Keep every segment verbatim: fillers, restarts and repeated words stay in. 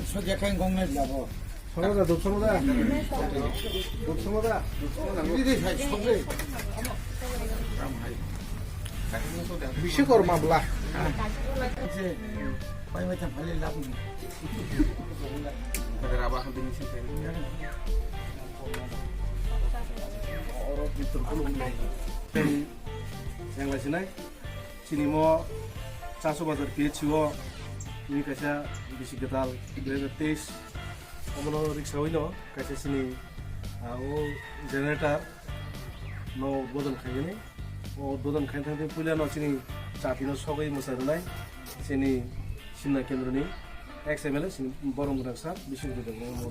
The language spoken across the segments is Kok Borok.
Sokya khe gong nai jabo. Somoda, duk somoda. Duk somoda. Bidi sai sokle. Bisi kor mabla. Pai mai tam phali lab ni. Pada raba ham bini sing. Oro bitur kulung nai. Yang lai sinai. Chini mo Chasu Bazar P H C o ni kaisa bisi kwtal dui hajar teis omono riksawi no kaisa chini, ah, o generator no udbodon khainani. O udbodon khaina thangwi puila no chini chati no sogwi mwchai rwnai chini Simna Kendro ni ex M L A chini Borom Gwnang sir Biswajit Debbarma no.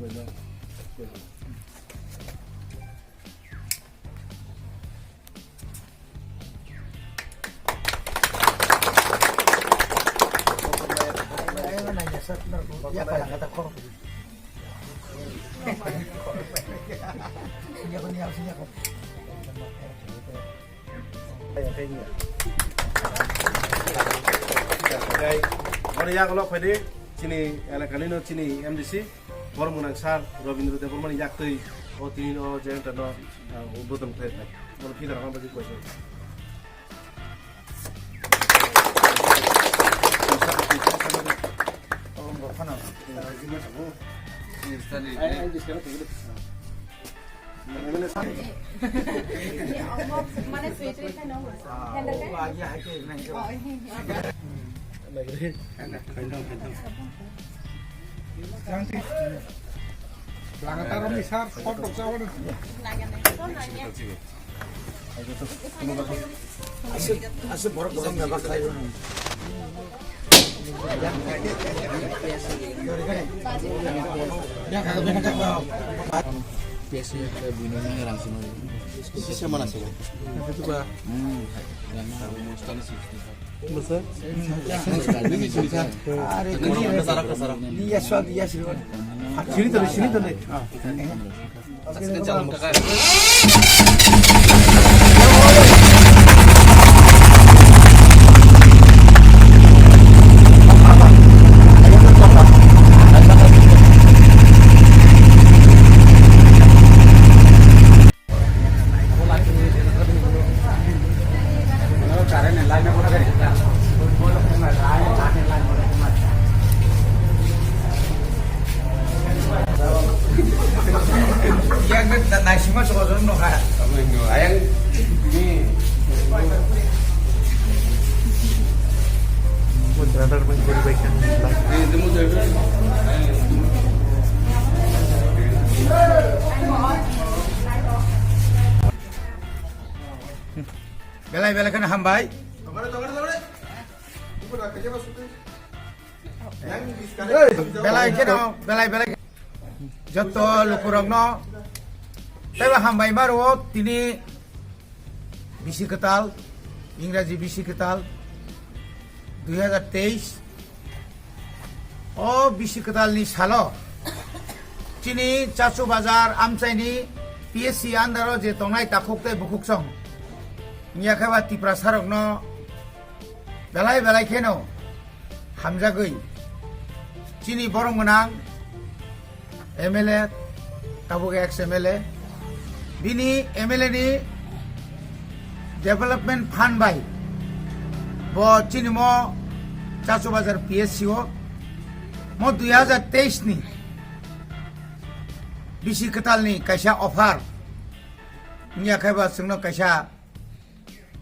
Oro yagulo phaidi chini elakani no chini M D C Borom Gwnang sir Robindra Debbarma ni yaktwi o tini o generator no, ah, udbodon khlai phai. Bono phidar hwnba bagwi koi. Mane sweet ri khai no. Laga taro ni sir, photo sa wala. Ase, ase borok borok na bakhlai. Sisa mana sih? Hmm. Sini tuh, sini tuh. Yang naisingma sokoson nokha. Ayang ni. Belai belai kheno hambai. Belai kheno, belai belai. Joto lukurokno teibo hambai ma rwo tini bisi kwtal, Ingraji bisi kwtal dui hajar teis. O bisi kwtalni salo chini Chachu Bazar amchaini P S C under o je tongnai takhuk tei bukhuksong, wngya khe ba Tiprasarokno belai belai kheno hamjagwi chini borom gwnang M L A, tabuk ex M L A, bini M L A ni development fund bai bo chini mo Chachu Bazar P S C o mo dui hajar teis ni bisi kwtal ni kaisa offer wngya khe ba chwngno kaisa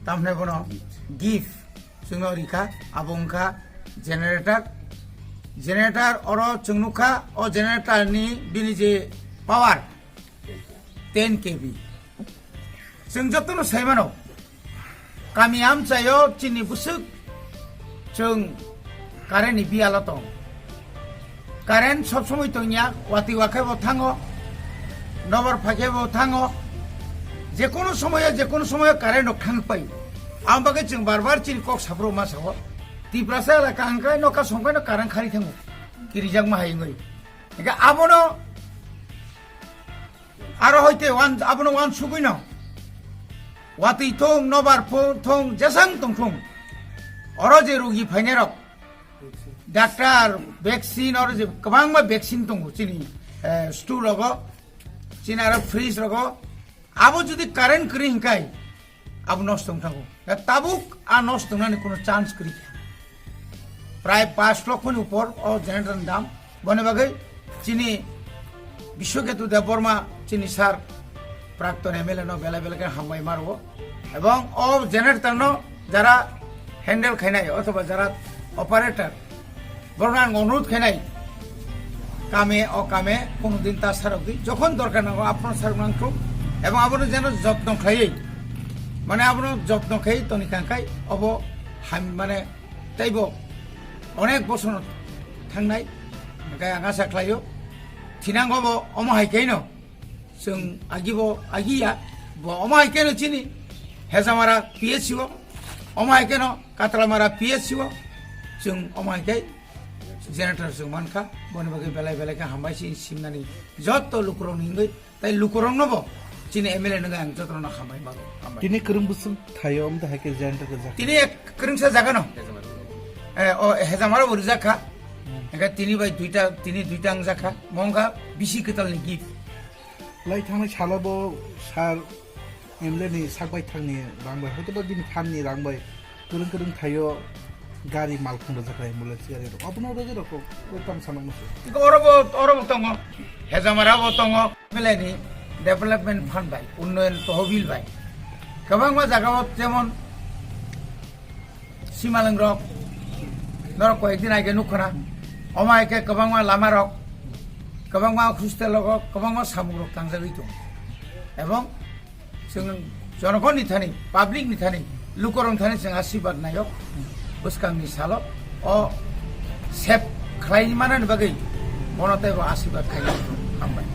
Tamhne bono gift chwngno rikha, abo wngkha generator. Generator oro chwng nukha, o generator ni bini je power ten K V. Chwng jotono saimano, kami amchaio chini bwswk chwng current ni bialo tong. Current sob somoi tongya, watwi wakhe bo thango, nobar phakhe bo thango, jekono somoyo, jekono somoyo current rok thang pai. Ang bagwi chwng bar bar chini kok saphuru ma sao, Tiprasa elaka hwnkhe nokha songkhe no current khari thango, kirijak ma hai wngwi. Hingkhe abono aro hoite wan, abono wan sugwi no, watwi thung, nobar phu-, thung, jesang tong thung, oro je rugi phainai rok, Doctor, vaccine, oro je kwbangma vaccine tongo chini, eh, stool rogo, chini aro fridge rogo. Abo jodi current kwrwi hinkai, abo nosto wng thango. Da tabuk a nosto wngnani kuno chance kwrwi kha. Prai pash lokho ni upor o generator ni dam. Boni bagwi chini Biswaketu Debbarma, chini sir, prakton M L A no belai belai khe hambai ma rwo. Ebong o generator no jara handle khainai othoba jara operator, borokno ang onurudh khainai, kame o kame kono din ta sarok di, jokhon dorkar nango aphano sarok nang thung, ebong abono jeno jotno khlaiwi, mane abono jotno khlaiwi toni kangkhai obo ham, mane teibo onek bosorno thangnai, hingkhe ang asa khlaio thinango bo omo hai khe no. Chwng agibo agiya, bo omo hai khe no chini Hejamara P H C o, omo hai khe no Katlamara P H C o, chwng omo hai khe generator chwng mankha, boni bagwi belai belai khe hambai si simnani joto lukurokni wngwi, tai lukurokno bo chini M L A nungwi ang jotono hambai mano. Hambai. Tini kwrwng bwswk thaio, omo hai khe generator rijak. Tini ek kwrwngsa jaga no. Eh, o Hejamara bo rijak kha. Hmm. Hingkhe tini bai duita, tini duita wngjak kha. Mongkha bisi kwtalni gift. Lai thangnai salo bo sir M L A ni sak bai thangni rang bai, hoito ba bini phan ni rang bai kwrwng kwrwng thaio gari mal phung rwjak kha, ambulance gari rok. Obono rwgwi rok kok, kok tamo sanok musu. Iko oro bo, oro bo tongo. Hejamara bo tongo. M L A ni development fund bai, unnoyon tohobil bai. Kwbangma jaga o jemon Simalwng rok, norok koyek din age nukkha na, omo hai khe kwbangma lama rok, kwbangma hostel rogo, kwbangma samung rok tangjagwi tongo. Ebong chwng jonogon ni thani, public ni thani, lukurok ni thani chwng asirwad naio, bwskang ni salo o save khlai manani bagwi bono teibo asirwad khlai. Hambai.